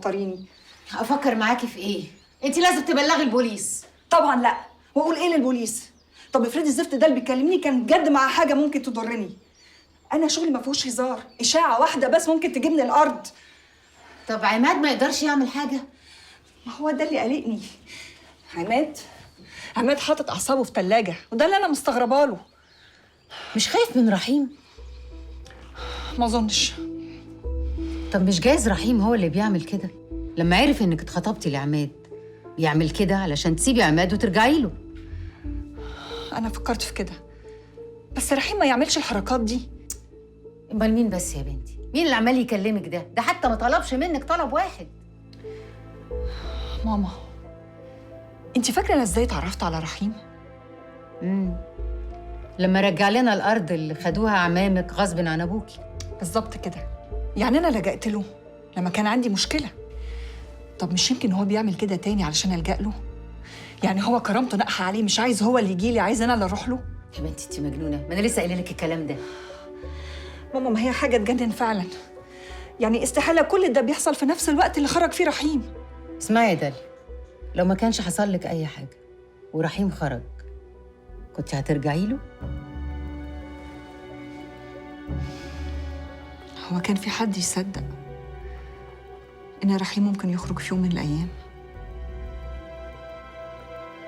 توتريني. افكر معاكي في ايه؟ انت لازم تبلغي البوليس. طبعا لا، واقول ايه للبوليس؟ طب افرضي الزفت ده اللي بيكلمني كان بجد مع حاجة ممكن تضرني. انا شغلي ما فيهوش هزار، اشاعة واحدة بس ممكن تجيبني الارض. طب عماد ما يقدرش يعمل حاجة؟ ما هو ده اللي قلقني. عماد حاطط اعصابه في ثلاجه، وده اللي انا مستغربه له. مش خايف من رحيم؟ ما اظنش. طب مش جايز رحيم هو اللي بيعمل كده؟ لما عرف انك اتخطبتي لعماد يعمل كده علشان تسيبي عماد وترجعي له. انا فكرت في كده، بس رحيم ما يعملش الحركات دي. امال مين بس يا بنتي؟ مين اللي عمال يكلمك ده؟ ده حتى ما طلبش منك طلب واحد. ماما، انت فاكره انا ازاي اتعرفت على رحيم؟ لما رجع لنا الارض اللي خدوها عمامك غصب عن ابوكي. بالظبط كده. يعني انا لجأت له لما كان عندي مشكلة. طب مش يمكن هو بيعمل كده تاني علشان ألجأ له؟ يعني هو كرامته ناقحه عليه، مش عايز هو اللي يجي لي، عايز انا اللي اروح له. يا بنتي انت مجنونة، ما انا لسه قايله لك الكلام ده. ماما، ما هي حاجة تجنن فعلا. يعني استحالة كل ده بيحصل في نفس الوقت اللي خرج فيه رحيم. اسمعي يا داليا، لو ما كانش حصل لك اي حاجة ورحيم خرج كنت هترجعي له؟ هو كان في حد يصدق إن رحيم ممكن يخرج في يوم من الأيام؟